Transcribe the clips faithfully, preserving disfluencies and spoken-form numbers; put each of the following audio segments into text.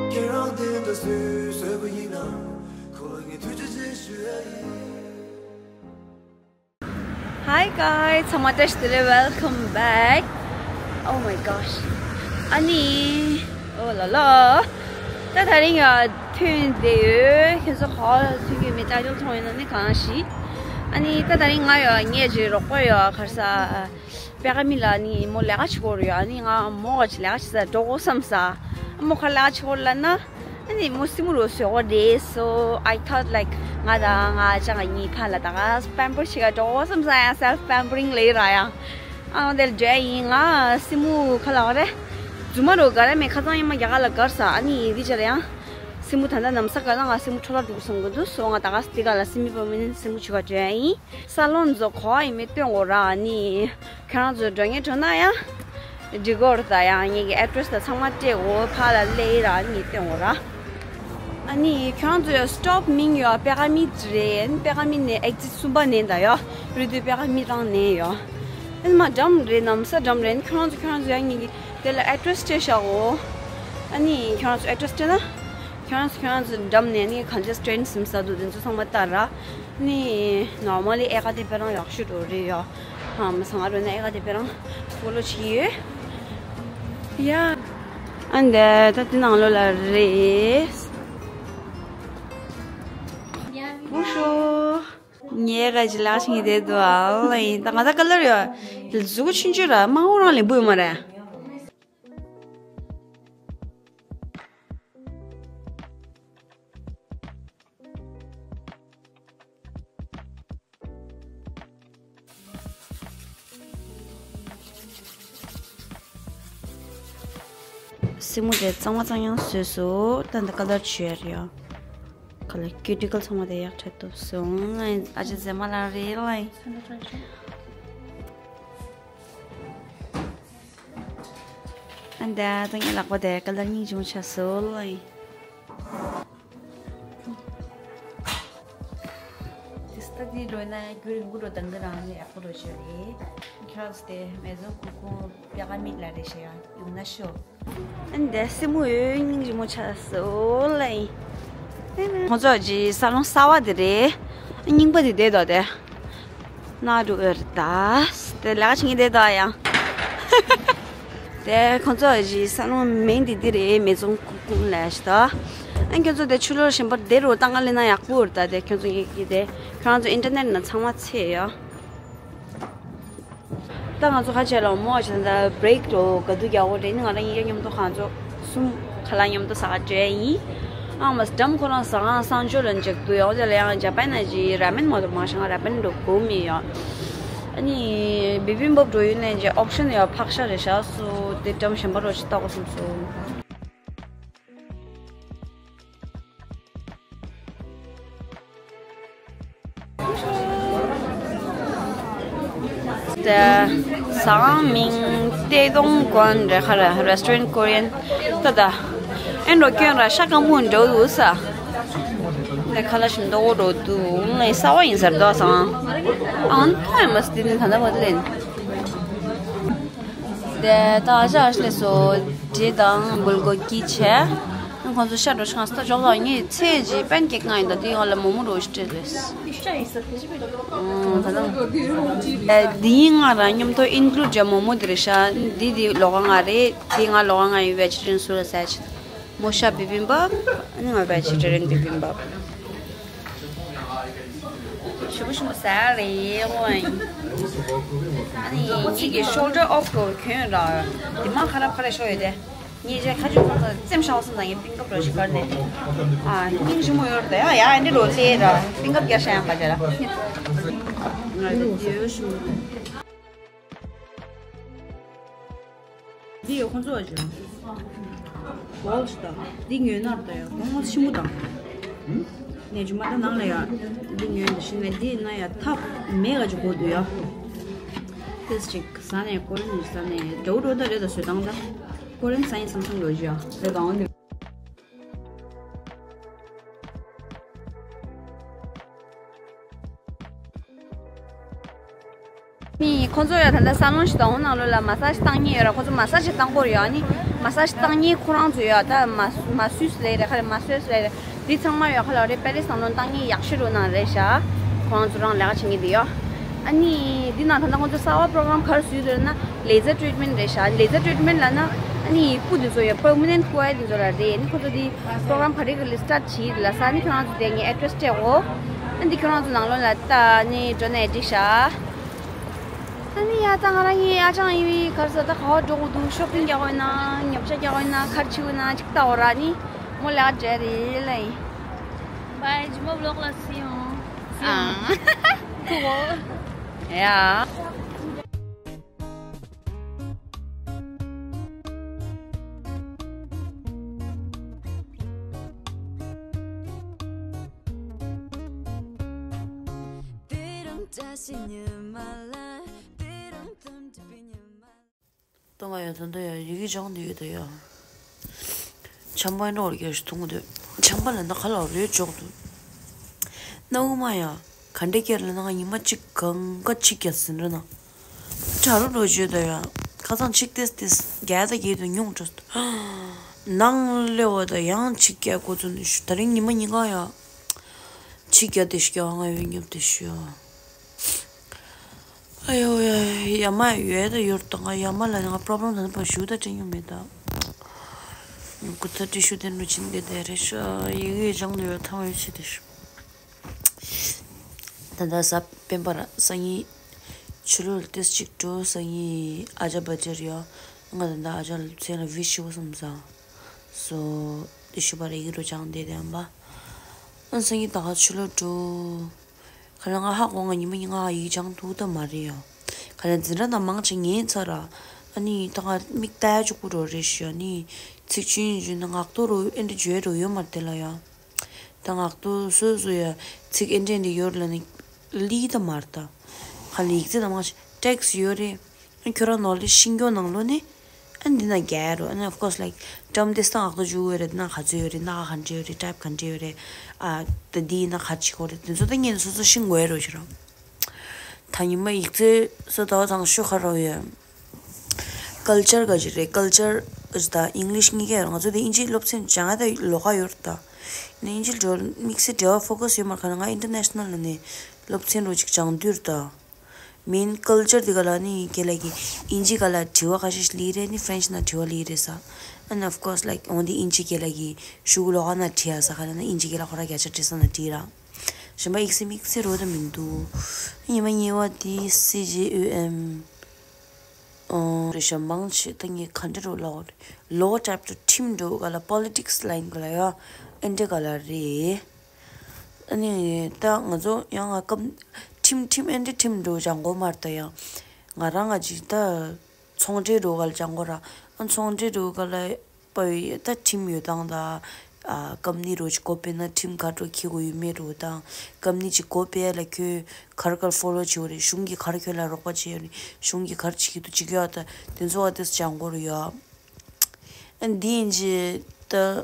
ཁྱེད་རང་དེ་འདྲ་སུས་བཟོས་པ་ཡིན་ན། ཁོ་ལ་ངས་ཐུགས་རྗེ་ཆེ་ཞུ་ཡ་ཡིན། Hi guys, ཚང་མ་བཀྲ་ཤིས་བདེ་ལེགས། Welcome back. Oh my gosh. ཨ་ནི། ཨོ་ལ་ལ། ད་དེ་རིང་ཡ་ཐོན་བསྡད་ཡོད། ཁྱེད་ཚོ་ག་པར་ཐོན་གྱི་མེད། ཊའི་ཊལ་མཐོང་ཡོད་ན་ནི་གང་ཤེས། ཨ་ནི་ད་དེ་རིང་ང་ཡ་ངའི་ཅིག་རོགས་པ་ཡ་ག་རེ་ཟ། པད་ཁ་མིག་ལ་ནི་མོ་ལས་ཀ་བྱེད་ཀྱི་ཡོད་རེད། ཨ་ནི་ང་མོ་ག་ཅིག་ལས་ཀ་བྱེད་ས་འགྲོ་དགོས་བསམ་ས། མོ་ག་ལས་ཀ་བྱེད་ཀྱི་ཡོད་ལབ་ན། ཨ་ནི་མོ་སྲིན་མོ་རུ་བཟོ་གི་རེད། So I thought like ང་དང་ང་ཅག་གཉིས་ཕར་ལ་ད་ག་པེམ་པར་བྱེད་ག་འགྲོ་དགོས་བསམ་ས། ཡང་self pampering ལབ་ར་ཡང་། ཨ་དེ་ལ་འགྲོ་ཡ་ཡིན། ང་སྲིན་མོ་ག་ལབ་དགོས་རེད། རྫུན་མ་རུ་ག་རེ་མེད། ཁ་ཚང་ཡང་མ་རྒྱ་གར་ལ་བཀར་ས། ཨ་ནི་འདི་ཅག་ལ་ཡང་། སྲིན་མོ་ད་ལྟ་ནམ་ས་ག་ལ་ང་སྲིན་མོ་འཕྲོ་བརླག་འགྲོ་གི་བསམ་གྱི་འདུག། So ང་ད་ག་འདི་ག་ལ་སྲིན་མོ་པ་མིན་སྲིན་མོ་བྱེད་ག་འགྲོ་ཡ་ཡིན། ས་ལོན་ཚོ་ག་པར་ཡིན་མིན་སྟོན་དགོས་ར། ཨ་ནི་ཁྱེད་རང་ཚོ་འགྲོ་མཁན་འགྲོ་ན་ཡང་འགྲིག་གི་རེད། ད་ཡང་ངེད་ཀྱི་ཨེ་ཌི་རེ་སི་དང་ཚང་མ་སྤྲད་དགོས། ཕར་ལ་སླེབས་ར། ཨ་ནི་སྟོན་དགོས་ར། ཨ་ནི་ཁྱེད་རང་ཚོ་ཡ་སི་ཊོབ་མིང་ཡ་པད་ཁ་མིག་རེད། ཨ་ནི་པད་ཁ་མིག་ནས་ཨེག་ཛིཊ་གསུམ་པ་ནས་ད་ཡ་རུ་དུ་པད་ཁ་མིག་རང་ནས་ཡ། ཨ་ནི་མ་འགྲམ་རེད། ནམ་ས་འགྲམ་རེད། ཨ་ནི་ཁྱེད་རང་ཚོ་ཁྱེད་རང་ཚོ་ཡ་ངེད་ཀྱི་དེ་ལ་ཨེ་ཌི་རེ་སི་སྤྲད་བཞག་གོ། ཨ་ནི་ཁྱེད་རང་ཚོ་ཨེ་ཌི་རེ་སི་སྤྲད་ན། ཁྱེད་རང་ཚོ་ཁྱེད་རང་ཚོ་འགྲམ་ནས་ནི་གང་ཅི་སི་ཊུ་རེན་ཊི་ཟིན་ས་འདུག། དེ་ཚོ་ཚང་མ་ལྟ་ར། ནི་ནོར་མལ་ལི་ཨེ་ཀ་དེ་དཔེ་རང་ཡག་ཤོས་འགྲོ་རེད་ཡ། ཧ་མ་སང་ང་རོ་ན་ཨེ་ཀ་དེ་དཔེ་རང་ཕོ་ལོ་བྱེད་ཀྱི་ཡོད་ཡ། ཨ་འདི་ད་དེ་ནང་ལོགས་ལ་རེད། བུ་ཤོ། ངས་ག་ཅི་ལག་ཤིང་དེ་དུ་ཨ་ལ་ཡིན། ད་ང་ད་ཀ་ལར་ཡོད། གཟུགས་ཆུང་ཆུང་ར་མང་པོ་རང་ལེན་པོ་ཡོད་མ་རེད། སྲིན་མོ་དེ་གཙང་མ་གཙང་ཡང་བཟོས་སོ། ད་འདི་ཀ་ལར་བྱོས་རེད་ཡ། ཁ་ལ་ཀུ་ཊི་ཀལ་ཚང་མ་དེ་ཡག་ཐག་ཐུབ་སོང་། ཨ་ཅེ་མཛེས་མ་ལ་རེད་ལ། ཨ་འདི་ད་ངའི་ལག་པ་དེ་ཀ་ལར་སྙིང་རྗེ་མོ་ཆགས་སོང་ལ། དེ་སྟ་དེ་འགྲོ་ན་རྒྱུན་རིང་པོ་འགྲོ་དང་གི་རང་ནི་ཡག་པོ་འགྲོ་ཆོག་རེད། ཁྱོད་དེ་མེ་ཛོན་ཀུ་ཀུ་པད་ཁ་མིག་ལ་རེ་ཞེ་ཡང་ཡོང་ན་ཤོག། ཨ་འདི་སྲིན་མོ་ཡོད་སྙིང་རྗེ་མོ་ཆགས་སོང་ལ། ཁོང་ཚོ་གི་ས་ལོན་གསར་པ་དེ་རེད། རྙིང་པ་དེ་བསྡད་དོ་དེ། ན་འགྲོ་ཨེ་རེད་ད། དེ་ལག་ཆིངས་བསྡད་དོ་ཡང་། དེ་ཁོང་ཚོ་གི་ས་ལོན་མིང་དེ་འདི་རེད། མེ་ཛོན་ཀུ་ཀུ་ལབ་ཞིག་ད། ཨ་ཁྱོད་ཚོ་དེ་ཆུ་ལོར་ཞིམ་པར་བསྡད་རོགས། ད་ང་ལེན་ན་ཡག་པོ་རེད་ད། དེ་ཁྱོད་ཚོ་ངེད་ཀྱི་དེ་ཁྱོད་རང་ཚོ་ཨིན་ཊར་ནེཊ་ནང་ཚང་མ་ཚད་ཡོད། ད་ང་ཚོ་ཁ་ཆེ་ལ་མོ་ཨ་ཅེ་ད་བྷི་རེག་འགྲོ་ག་དུས་རྒྱག་དགོས་རེད། ནི་ང་རང་གཉིས་ཀ་མཉམ་དུ་ཁང་ཚོ་གསུམ་ཁ་ལག་མཉམ་དུ་ཟ་ག་འགྲོ་ཡ་ཡིན། ཨ་མ་འགྲམ་ཁོ་རང་ཟ་ཁང་གསང་སྤྱོད་ལ་འཇག་འདུག་ཡ། འོ་དེ་ལ་ཡང་ཇ་པན་ན་ཅི་ར་མེན་མ་གཏོགས་མ་ཤང་ར་མེན་འགྲོ་གོ་མི་ཡོད། ཨ་ནི་བི་བིམ་བབ་འགྲོ་ཡུལ་ནས་ཅི་ཨོབ་ཤན་ཡོད། ཕག་ཤ་རེད་ཤག་སུ་དེ་འགྲམ་གཞན་པ་རོ་ཅི་ལྟ་གོ་སོང་སོང་། ཟ་ཁང་མིང་ཏེ་ཏོང་གོན་རེ་ཁ་ར་Restaurant Korean། ད་ད་ཨེ་འགྲོ་སྐྱོན་ར་ཤ་སྐམ་པོ་འགྲོ་འདུག་ས། ནས་ཁ་ལ་ཞིམ་མདོག་འགྲོ་འདུག། ནས་གསར་པ་ཡིན་ཟེར་དོ་ཟ་ཁང་། ཨང་ཐོ་ཡ་མ་སི་དེ་ནི་ད་ད་བ་ལེན། དེ་ད་ཨ་ཞ་ཨ་ཤ་ལེ་སོ་འབྲས་དང་བུལ་གོ་ཀི་ཆེ། ཁོང་ཚོ་ཤ་འགྲོ་ཤང་སྟོ་ཅོག་ལ་ངས་ཚེ་རྗེས་པན་ཀེག་ང་ཡིན་ད། དེ་ཡང་ལ་མོ་མོ་རོ་ཞིག་སྤྲད་རེད། ཨོ་ད་ད། ཨེ་འདི་ཡིན་ང་རང་མཉམ་དུ་ཨིན་ཀླུ་ཌི་ཡ་མོ་མོ་དེ་རེད་ཤག། འདི་འདི་ལོག་ག་ང་རེད། དེ་ང་ལོག་ག་ང་ཡིན། ཝེ་ཇི་ཊེ་རི་ཡན་སུ་ལ་ཟ་ཆེ། མོ་ཤ་བི་བིམ་བབ། ཨ་ནི་ང་ཝེ་ཇི་ཊེ་རི་ཡན་བི་བིམ་བབ། ཞུ་མོ་ཞུ་མོ་ཟ་རེད་ཝའི། ཨ་ནི་ངེད་ཀྱི་ཤོལ་ཌར་ཨོཕ་འགྲོ་གྱོན་ར། དེ་མ་ཁ་རབ་ཁ་རེ་ཤོ་ཡོད་དེ། ངས་ཁ་ཆུ་ཁོང་ཚོ་རྩེམ་ཤ་བ་སོང་ཙང་ངས་པིང་ཀབ་རོ་ཞིག་བཀར་ནས། ཨ་སྙིང་རྗེ་མོ་ཡོད་རེད་ཡ། ཡ་འདི་རོ་ལེ་ར་པིང་ཀབ་རྒྱག་ཤ་ཡང་པ་ཅ་ར། ང་འདི་ཡོད་ཞུ། འདི་ཡོད་ཁོང་ཚོ་བ་ཅི་ལ། ཝོལ་ཞིག་དང་འདི་ཉོས་ན་ད་ཡ་གོང་མ་ཆི་མོ་དང་། ནས་ཇུ་མ་ད་ནང་ལ་ཡ་འདི་ཉོས་འདི་ཤི་ནས་འདི་ན་ཡ་ཐབ་མེ་ག་ཅིག་གོ་འདུག་ཡ། ཏེས་ཅིག་ཟ་ནས་ཀོ་རེ་ནས་ཟ་ནས་འདྲ་བོ་འགྲོ་ད་རེད། ད་བཟོས་སྟངས་ད་ཀོ་རེ་ཟ་ཡིན་བསམ་བསམ་འགྲོ་ཞིག་ཡ་རེད་གང་འདུག། ནི་ཁོང་ཚོ་ཡང་ད་ལྟ་ས་ལོན་ཞིག་དང་འོ་ནང་ལོགས་ལ་མ་སཱ་ཇི་བཏང་མཁན་ཡོད་ར། ཁོང་ཚོ་མ་སཱ་ཇི་བཏང་གི་ཡོད་ཨ་ནི། མ་སཱ་ཇི་བཏང་མཁན་ཁོ་རང་ཚོ་ཡོད། ད་མ་མ་སུས་ལབ་རེད། ཁ་ལ་མ་སོས་ལབ་རེད། འདི་ཚང་མ་ཡོད། ཁ་ལ་རེད། པེ་རི་སི་ནང་ལོགས་བཏང་མཁན་ཡག་ཤོས་རུ་ནང་རེད་ཤག་ཁོ་རང་ཚོ་རང་ལས་ཀ་བྱེད་མཁན་དེ་ཡོད། ཨ་ནི་འདི་ནང་ད་ལྟ་ཁོ་ཚོ་གསར་པ་པོ་རོ་གྷ་རམ་ག་རེ་བཟོས་འདུག་ལབ་ན། ལེ་ཛར་ཊི་རི་ཊི་མེན་ཊི་རེད་ཤག་ལེ་ཛར་ཊི་རི་ཊི་མེན་ཊི་ལབ་ན་ཨ་ནི་སྤུ་དེ་ཚོ་ཡོད། པར་མ་ནེན་ཊི་བཀོད་ཡ་དེ་ཚོ་ལ་རེད། ཨ་ནི་ཁོ་ཚོ་དེ་པོ་རོ་གྷ་རམ་ག་རེ་ག་ལ་སི་ཊར་ཊི་བྱས་ལབ་ས། ཨ་ནི་ཁྱོད་རང་ཚོ་དེ་ངས་ཨེ་ཌི་རེ་སི་སྤྲད་གོ་ཨ་ནི་ཁྱོད་རང་ཚོ་ནང་ལོགས་ལ་ལྟ། ཨ་ནི་འགྲོ་ནས་འགྲིག་ཤག་ཨ་ནི་ཡ་ད་ང་རང་གཉིས་ཨ་ཅང་ཡིན་པའི་ག་རེ་ཟ། ད་ག་པར་འགྲོ་དགོས་འདུག་ཤོ་པིང་རྒྱག་དགོས་ན། ཉོ་ཆ་རྒྱག་དགོས་ན། ག་རེ་བྱེད་དགོས་ན་ཅིག་ལྟ་འོ་ར། ཨ་ནི་མོ་ལས་ཀ་འཇལ་རེད་ལབ་ཡིན། བའི་ཇི་མ་བི་ལོག་ལ་སི་ཡོང་། སི་ཡོང་། ཨ། ཐུག་གོ་ཡ། ཏོ་ང་ཡང་ད་ལྟ་ཡང་ཡི་གེ་སྦྱང་བསྡད་ཡོད་ད་ཡ། ཆམ་པ་འདྲ་བོ་རྒྱག་ཞིག་འཐུང་འདོད། ཆམ་པ་ལ་ན་ཁ་ལ་རོལ་འཇོག་འདུག་སྣ་བུག་མ་ཡ། ག་འདྲ་སྐྱེར་ལ་ན་ང་ཉི་མ་གཅིག་གང་ག་གཅིག་རྒྱག་ཟིན་ར་ན། གྲ་རུ་རོ་བརྗོད་ད་ཡ། ཁ་སང་གཅིག་ཏེས་ཏེས་རྒྱག་ད་རྒྱག་ད་ཉུང་འགྲོ། ནང་སླེབས་པ་ད་ཡང་གཅིག་རྒྱག་འགོ་ཚུགས་ནས་ཞུ། ད་རིང་ཉི་མ་གཉིས་ཀ་ཡ། གཅིག་རྒྱག་དེ་ཞིག་རྒྱག་ང་ཡོད་སྙམ་དེ་ཞུ། ཨ་ཡོ་ཡ། ཡ་མ་ཡོད་ད་ཡོད་ད། ང་ཡ་མ་ལ་ང་པོ་རོ་བྷི་ལེམ་ད་ཕར་ཞུ་ད་དྲན་ཡོད་མེད་ད། ཁུ་ཚ་ཏི་ཤུ་དེ་འདྲ་ཕྱིན་དེ་དེ་རེད་ཤག་ཡི་གེ་སྦྱང་འདོད་ཡོད་ཐང་ཡོད་ཆེ་དེ་ཤག་ད་ལྟ་གཟའ་སྤེན་པ་ར་སང་ཉིན་ཕྱི་ལོགས་ལ་ཏེས་གཅིག་འགྲོ། སང་ཉིན་ཨ་ཅག་བར་ཐི་ཌེ་རེད་ཡ། ང་ད་ལྟ་ཨ་ཅག་ལ་མཚན་ལ་ཝི་ཤི་ཞུ་བསམ་ས། སོ་ཏི་ཤུ་པ་ར་ཡི་གེ་རུ་སྦྱང་དེ་དེ་ཨམ་པ། ཨ་སང་ཉིན་ད་ག་ཕྱི་ལོགས་འགྲོ། ཁ་ལ་ང་ཧ་གོ་ང་ཉི་མ་ཉི་ང་ཡིག་སྦྱང་ཐུབ་ད་མ་རེད་ཡ། ཁ་ལ་འཛིན་གྲྭ་ནང་མང་ཆེ་ངའི་ཚ་ར། ཨ་ནི་ད་ང་མིག་ལྟ་ཡ་གཅིག་པུ་རོ་རེད་ཤི། ཨ་ནི་ཚིག་ཆུན་ཆུན་ན་ངག་ཐོག་རུ་ཨེ་འདྲ་བརྗོད་རོ་ཡོད་མ་རེད་དེ་ལ་ཡ། ད་ངག་ཐོག་སོ་སོ་ཡ་ཚིག་ཨེ་འདྲ་འདི་ཡོད་ལ་ནི་ལི་ད་མ་རེད་ད། ཁ་ལ་ཡིག་ཚད་ནང་མང་ཆེ་ཊེག་སི་ཡོད་རེད། ཁྱོད་རང་ནོར་ལི་ཤིང་སྐྱོ་ནང་ལོ་ནི། ཨ་འདི་ན་རྒྱལ་རོ། ཨ་ནི་of course like ཏྲམ་དེ་སྟངས་ཨག་ཏོ་འཇུག་ཡོད་རེད། ན་ག་ཚོད་ཡོད་རེད། ན་ག་འདྲ་ཡོད་རེད། ཊའིབ་ག་འདྲ་ཡོད་རེད། ཨ་ད་འདི་ཡིན་ན་ག་བྱེད་དགོས་རེད། དེ་ཚོ་ད་ངས་སོ་སོ་ཤིང་དགོས་རོ་ཞེ་ར། ད་ཉི་མ་ཡིག་ཚད་སོ་ད་བ་དང་ཤོ་ཁ་རོ་ཡོད། ཀལ་ཅར་ག་ཅི་རེད། ཀལ་ཅར་ད་ཨིང་ལིཤ་གཉིས་ཀ་ཡོད་རེད། ང་ཚོ་དེ་ཨིན་ཇི་སློབ་ཚན་སྦྱང་ཡ་ད་ལོ་ཁ་ཡོད་རེད་ད། ནི་ཨིན་ཇི་འགྲོ་དམིགས་བསལ་འབྲེལ་བ་ཕོ་ཁ་སི་ཡོད་མ་རེད། ཁ་ན་ང་ཨིན་ཊར་ནེ་ཤ་ནལ་ལ་ནི་སློབ་ཚན་རོ་ཅིག་སྦྱང་དུས་རེད་ད། མིན་ཀལ་ཅར་དེ་ག་ལ་ནི་རྒན་ལགས་ཀྱིས་ཨིན་ཇི་ག་ལ་དྲི་བ་ཁ་ཤས་ཤིག་ལི་རེད། ནི་ཕྲེན་ཆི་ནང་དྲི་བ་ལི་རེད་ས། And of course like འོན་ཏེ་ཨིན་ཇི་རྒན་ལགས་ཀྱིས་ཤུ་གུ་ལོག་ན་དྲི་ཡ་ས་ག་ལ་ན་ཨིན་ཇི་རྒན་ལགས་ཁོ་ར་བརྒྱ་ཆ་དྲི་ས་ན་དྲི་ར། གཞན་པ་ཡིག་ཚད་དམིགས་བསལ་རོ་ད་མི་འདུག་ཉི་མ་གཉིས་པ་དེ་སི་ཇི་ཨུ་ཨེམ། ཨོ་རེད་ཤག་མང་ཆེ་ད་ངས་ག་འདྲ་རོ་ལབ་རེད། ལོ་ཊའིབ་ཏུ་ཁྲིམས་འགྲོ་ག་ལ་པོ་ལི་ཊིག་སི་ལ་ཡིན་ག་ལ་ཡ། ཨེ་འདྲ་ག་ལ་རེད། ཨ་ནི་ད་ང་ཚོ་ཡང་ང་སྐབས་ཁྲིམས་ཁྲིམས་ཨེ་འདྲ་ཁྲིམས་འགྲོ་སྦྱང་དགོས་མ་རེད་ད་ཡ། ང་རང་ང་ཅིག་ད་ཚོང་འབྲེལ་འགྲོ་ག་ལ་སྦྱང་དགོས་ར། ཨ་ཚོང་འབྲེལ་འགྲོ་ག་ལ་པའི་ད་ཁྲིམས་ཡོད་སྟངས་ད། ཨ་ཀམ་ནི་རོ་ཅིག་གོ་པེ་ན་ཁྲིམས་ག་འགྲོ་འཁྱེར་དགོས་ཡོད་མེད་རོ་དང་། ཀམ་ནི་ཅིག་གོ་པེ་ལ་ཁྱོད་ག་རེ་ག་རེ་ཕོ་ལོ་བྱེད་དགོས་རེད། གཞུང་གིས་ག་རེ་ཁྱོད་ལ་རོགས་པ་བྱེད་ཡོད་རེད། གཞུང་གིས་ག་རེ་བྱེད་ཀྱི་འདུག་ཅིག་ཡོད་ད། དེ་ཚོ་བ་དེ་སྦྱང་དགོས་རེད་ཡ། ཨ་འདི་ཡིན་ཅི་ད།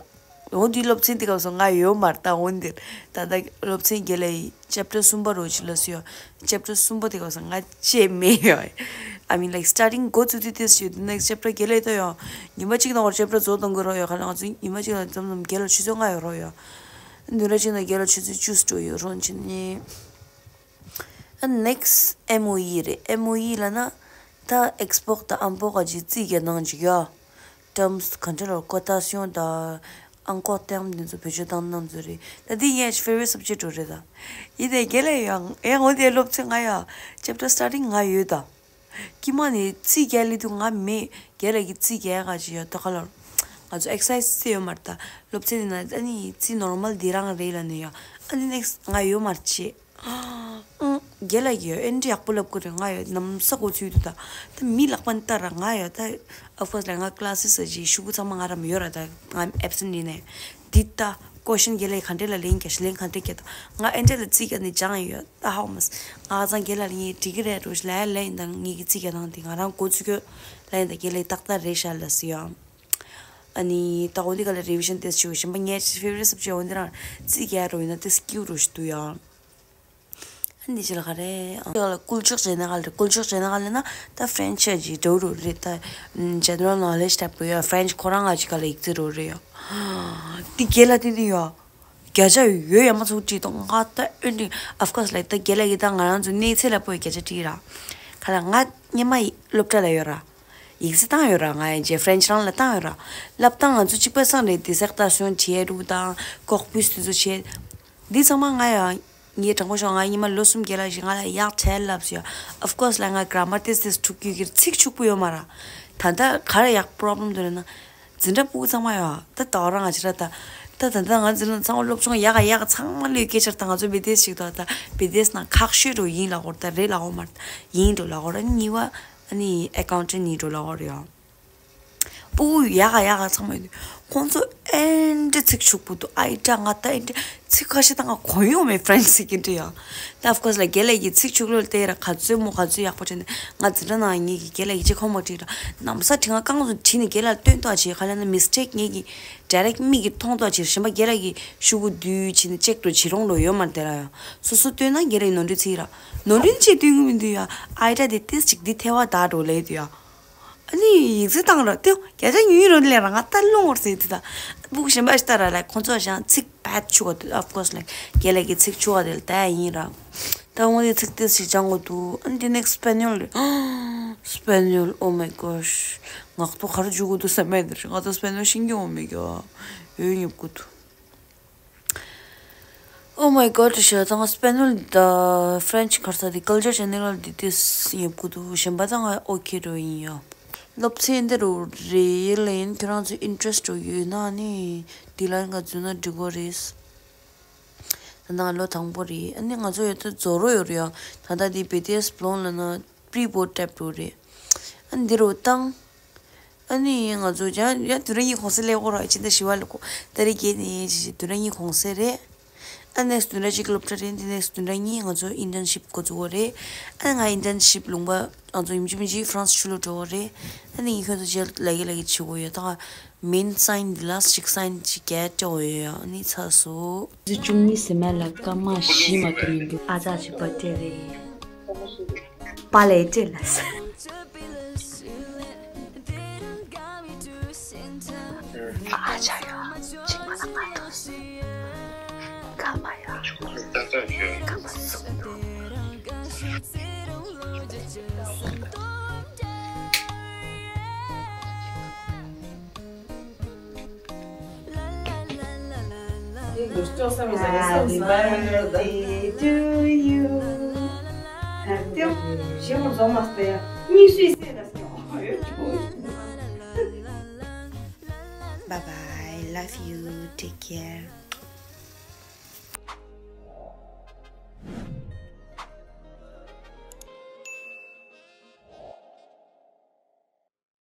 འོ་འདི་སློབ་ཚན་དེ་སྐབས་སུ་ང་ཡོད་མ་རེད་ད། འོ་འདིར་ད་ལྟ་སློབ་ཚན་རྒན་ལགས་ཀྱིས་ཅེབ་ཊར་གསུམ་པ་རོ་ཅིག་ལ་སུ་ཡོད། ཅེབ་ཊར་གསུམ་པ་དེ་སྐབས་སུ་ང་བཅད་མེད་ཡོད། I mean like starting འགོ་བཙུགས་དུས་དེ་སུ་ཡོད། དེ་ནེག་སི་ཊི་ཅེབ་ཊར་རྒན་ལགས་ལྟ་ཡོད། ཉི་མ་གཅིག་ནང་བར་ཅེབ་ཊར་རྫོགས་གཏོང་དགོས་རོགས་ཡོད། ག་ལ་ང་ཚོ་ཉི་མ་གཅིག་ནང་འཛོམས་འཛོམས་རྒན་ལགས་ཆུ་ཚོད་ལྔ་ཡོད་རོགས་ཡོད། བདུན་ཕྲག་གཅིག་ནང་རྒན་ལགས་ཆུ་ཚོད་བཅུ་འགྲོ་ཡོད་རོགས་བྱས་ནས། ཨ་ནེག་སི་ཊི་ཨེམ་ཨོ་ཡི་རེད། ཨེམ་ཨོ་ཡི་ལབ་ན་ད་ཨེག་སི་པོག་དང་ཨམ་པོག་ག་ཅིག་རྩིས་རྒྱག་སྟངས་ཅིག་ཡོད། ཊརམ་སི་ག་འདྲ་ལབ། ཀོ་ཊ་སི་ཡོན་དང་ཨང་ཀོག་ཊརམ་དེ་ཚོ་བེད་སྤྱོད་བཏང་སྟངས་ཚོ་རེད། ད་འདི་ངའི་ཕེ་ཝ་རི་ཊི་སབ་ཇེག་ཊི་རེད་ད། ཡིན་ནའི་རྒན་ལགས་ཡང་ཨེ་འོ་དེ་སློབ་ཚན་ང་ཡ་ཅེབ་ཊར་སི་ཊར་ཊིང་ང་ཡོད་ད། དཀྱིལ་མ་ནས་རྩིས་རྒྱག་སླེབས་དུས་ང་མེད། རྒན་ལགས་ཀྱིས་རྩིས་རྒྱག་ག་ཅིག་ཡོད་ད། ག་ལ་ང་ཚོ་ཨེག་སར་སའི་ཛི་རྩེ་ཡོད་མ་རེད་ད། སློབ་ཚན་འདི་ན་ཨ་ནི་རྩིས་ནོར་མལ་འདི་རང་རེད་ལབ་ནས་ཡ། ཨ་ནི་ནེག་སི་ཊི་ང་ཡོད་མ་རེད་ཅེས། ཨང་། རྒན་ལགས་ཀྱིས་ཡ་ཨེ་འདྲ་ཡག་པོ་ལབ་ཀྱི་རེད། ང་ཡ་ནམ་ས་གོ་ཚུལ་དུ་ད། ད་མི་ལག་པ་འདི་ལྟ་ར་ང་ཡ་ད། ཨོཕ་ཁོ་སི་ལ་ང་ཀི་ལ་སི་ཟེར་ཅིག་ཤུ་གུ་ཚང་མ་ང་ར་མི་ཡོད་ར་ད། ང་ཨེབ་སེན་ཊི་ཡིན་ནས། འདི་ལྟ། ཀོ་ཤན་རྒན་ལགས་ག་འདྲས་ལ་ལན་རྒྱག་ཤེས། ལན་ག་འདྲས་རྒྱག་ད། ང་ཨེ་འདྲས་ལ་རྩིས་རྒྱག་ནས་སྦྱངས་ཡོད། ད་ཧའོ་མ་སི། ང་ཚང་རྒན་ལགས་ལ་ངས་འགྲིག་གི་རེད་རོ་ཞིག་ལབ་ཡ་ལན་དང་ངེད་ཀྱི་རྩིས་རྒྱག་སྟངས་དེ་ང་རང་འགོ་ཚུགས་ཡོད། ལན་དང་རྒན་ལགས་ཏག་ཏག་རེད་ཤག་ལབ་སི་ཡ། ཨ་ནི་ད་འོ་འདི་ག་ལ་རེ་བི་ཤན་ཏེས་ཞུ་གཞན་པ་ངའི་ཕེ་ཝ་རི་ཊི་སབ་ཇེག་འོ་འདི་རང་རྩིས་རྒྱག་རོ་ཡིན་ན་ཏེས་སྐྱིད་རོ་ཞིག་འདུག་ཡ། འདི་ཅི་ལ་ག་རེ། ཨ། ཀུལ་ལྕོག་བྱས་ན་ག་ལ་རེད། ཀུལ་ལྕོག་བྱས་ན་ག་ལ་ན་ད་French་ཅིག་འགྲོ་རུ་རེད། ད་general knowledge type་གི་ཡོད། French་ཁོ་རང་ང་ཅིག་ག་ལ་ཡིག་ཚད་རུ་རེད་ཡོད། འདི་རྒན་ལགས་དེ་འདི་ཡོད། བརྒྱ་ཆ་ཡོད་ཡ་མ་ཚུགས་བྲིས་དང་ང་ད་ཨོན་ཏི་of course like ད་རྒན་ལགས་ཀྱི་ད་ང་རང་ཚོ་གནས་ཚད་ལ་པོ་ཡི་བརྒྱ་ཆ་བྲིས་ར། ག་ལ་ང་སྔོན་མ་ཡི་སློབ་གྲྭ་ལ་ཡོད་ར། ཡིག་ཚད་བཏང་ཡོད་ར། ང་ཡི་རྗེས་French་རང་ལ་བཏང་ཡོད་ར། བསླབ་སྟངས་ང་ཚོ་གཅིག་པ་སང་རེད། dissertation་བྱས་རུ་དང་corpus་དེ་ཚོ་བྱས། འདི་ཚང་མ་ང་ཡང་ངའི་དྲང་པོ་ཤོད་ང་ཉི་མ་ལོ་གསུམ་རྒན་ལགས་ཤིག་ང་ལ་ཡག་བྲལ་ལབ་ཟེར་ཡ། Of course་ལ་ང་grammar་ཏིས་ཏིས་འཁྲུག་རྒྱུ་གི་ཚིག་ཕྱུག་པོ་ཡོད་མ་ར། ད་ལྟ་ག་རེ་ཡག་problem་འདུག་ལབ་ན། འཛིན་གྲྭ་ཕྲུ་གུ་ཚང་མ་ཡོད་ད་ད་རང་ང་ཅི་ར་ད། ད་ད་ད་ང་འཛིན་གྲྭ་ཚང་མ་སློབ་སྦྱོང་ཡག་ག་ཡག་ག་ཚང་མ་ལོས་སྐད་ཆར་ད་ང་ཚོ་བི་ཏིས་ཞིག་ད་ད་བི་ཏིས་ན་ཁག་ཤོས་འགྲོ་ཡིན་ལ་གོ་ད་རེད་ལ་གོ་མ་ཡིན་འགྲོ་ལ་གོ་ར་གཉིས་པ་ཨ་ནི་accountant་ཡིན་འགྲོ་ལ་གོ་ར་ཡོད། ཕྲུ་གུ་ཡག་ག་ཡག་ག་ཚང་མ་ཡོད། ཁོང་ཚོ་ཨེ་འདྲ་ཚིག་ཕྱུག་པོ་འདུག་ཨའི་ད་ང་ད་ཨེ་འདྲ་ཚིག་ཁ་ཤས་ད་ང་གོ་ཡོང་མེད་French་ཚིག་གི་འདྲ་ཡ། ད་of course་ལ་རྒན་ལགས་ཀྱི་ཚིག་ཕྱུག་ལོ་ལྟས་ར་ག་ཚོད་མོ་ག་ཚོད་ཡག་པོ་བྲིས་ནས་ང་འཛིན་གྲྭ་ནང་ངེད་ཀྱི་རྒན་ལགས་ཀྱི་ཅིག་ཁོ་མོ་བྲིས་ར་ནམ་ས་བྲིས་ང་རྐང་ཚོ་བྲིས་ནས་རྒན་ལགས་སྟོན་ཐོག་ཅིག་ག་ལ་ན་mistake་ངེད་ཀྱི་direct་མིག་གི་མཐོང་ཐོག་ཅིག་གཞན་པ་རྒན་ལགས་ཀྱི་ཤུ་གུ་བསྡུས་བྱས་ནས་ཅེག་འགྲོ་བྱེད་རོང་འགྲོ་ཡོད་མ་རེད་དེ་ར་ཡ། སོ་སོ་སྟོན་ན་རྒན་ལགས་ནོར་འཁྲུལ་ཚིག་ར་ནོར་འཁྲུལ་ཅིག་སྟོན་གི་མི་འདུག་ཡ། ཨའི་ད་དེ་ཏིས་ཅིག་འདི་ཐལ་བ་ད་འགྲོ་ལས་འདུག་ཡ། ཨ་ནི་ཡིག་ཚད་བཏང་ར་ཏེ་བརྒྱ་ཆ་ཉུང་ཉུང་རོ་ལས་ར་ང་ལྟ་ལོང་བར་ཟེར་ཏེ་ད་ཕྲུ་གུ་གཞན་པ་ཞིག་ལྟ་ར་ལ་ཁོང་ཚོ་ཞང་ཚིག་bad་ཆུ་བ་དེ་of course like་རྒན་ལགས་ཀྱི་ཚིག་ཆུ་བ་དེ་ལ་ད་ཡིན་ར། ད་འོ་དེ་ཚིག་དེ་ཞིག་སྦྱང་དགོས་འདུག་ཨ་ནི་དེ་next་སྤེ་ནོལ་རེད། སྤེ་ནོལ། Oh my gosh། ངག་ཐོག་ག་རེ་འཇུག་དགོས་འདུག་བསམ་མེད་འདིར་ང་ད་སྤེ་ནོལ་ཤེས་ཀྱི་འོ་མེད་ཀྱི་ཡོད་ཡོད་དགོས་འདུག Oh my god ཞེས་དང་སྤེ་ནོལ་དང་French་གར་ས་དེ་ཀལ་ཅར་ཅེ་ནེལ་དེ་དེ་ཡོད་དགོས་འདུག་གཞན་པ་དང་ང་ཨོ་ཁེ་འགྲོ་ཡིན་ཡོད། སློབ་ཚན་འདི་རུ་རེད་ལེན་ཁྱོད་རང་ཚོ་interest་འགྲོ་ཡོད་ན་ནི་དེ་ལ་ང་འཛུལ་ན་འགྲིག་གོ་རེད། ད་ང་ལོ་དང་པོ་རེད། ཨ་ནི་ང་ཚོ་ཡོད་ཚད་རྫོགས་རོགས་ཡོད་རེད་ཡ། ད་ལྟ་དེ་བེ་ཏེ་སི་བློང་ལ་ན་པི་རི་བོ་ཊི་ཊེབ་འགྲོ་རེད། ཨ་ནི་འདི་རུ་བཏང་། ཨ་ནི་ང་ཚོ་ཡང་ཡང་དུས་རབས་གཉིས་གོང་ས་ལས་འགོ་ར་ཕྱི་ཟླ་བཞི་པ་ལ་གོ་ཏ་རིག་བརྒྱད་ནས་ཅི་ཅི་དུས་རབས་གཉིས་གོང་ས་རེད། ཨ་next་དུས་རབས་གཅིག་སློབ་གྲྭ་རེད། འདི་next་དུས་རབས་གཉིས་ང་ཚོ་internship་འགོ་འཛུགས་པ་རེད། ཨ་ང་internship་ལུང་པ་ང་ཚོ་ཡིན་གཅིག་མིན་གཅིག་France་ཆུ་ལོ་འགྲོ་བ་རེད། ཨ་ནི་ཁྱོད་ཚོ་རྗེས་ལ་གི་ལ་གི་བྱེད་དགོས་ཡོད་ད། མིན་སའིན་འདི་ལ་ཞིག་སའིན་ཅིག་རྒྱ་སྤྲོ་ཡོད་ཡ་ཨ་ནི་ཚ་སོ། བཅུ་གཉིས་ཟེར་མ་ལ་སྐར་མ་བཞི་མ་གཏོགས་མི་འདུག་ཨ་ཅག་ཅིག་པ་སྤྲད་རེད། པ་ལས་སྤྲད་ལ་ས། ཨ་ཅག་ཡོད་ཅིག་མ་ལ་མ་ཐོས། སྐར་མ་ཡོད་སྐར་མ་གསུམ་འདུག Happy birthday to you. Bye bye. Love you. Take care.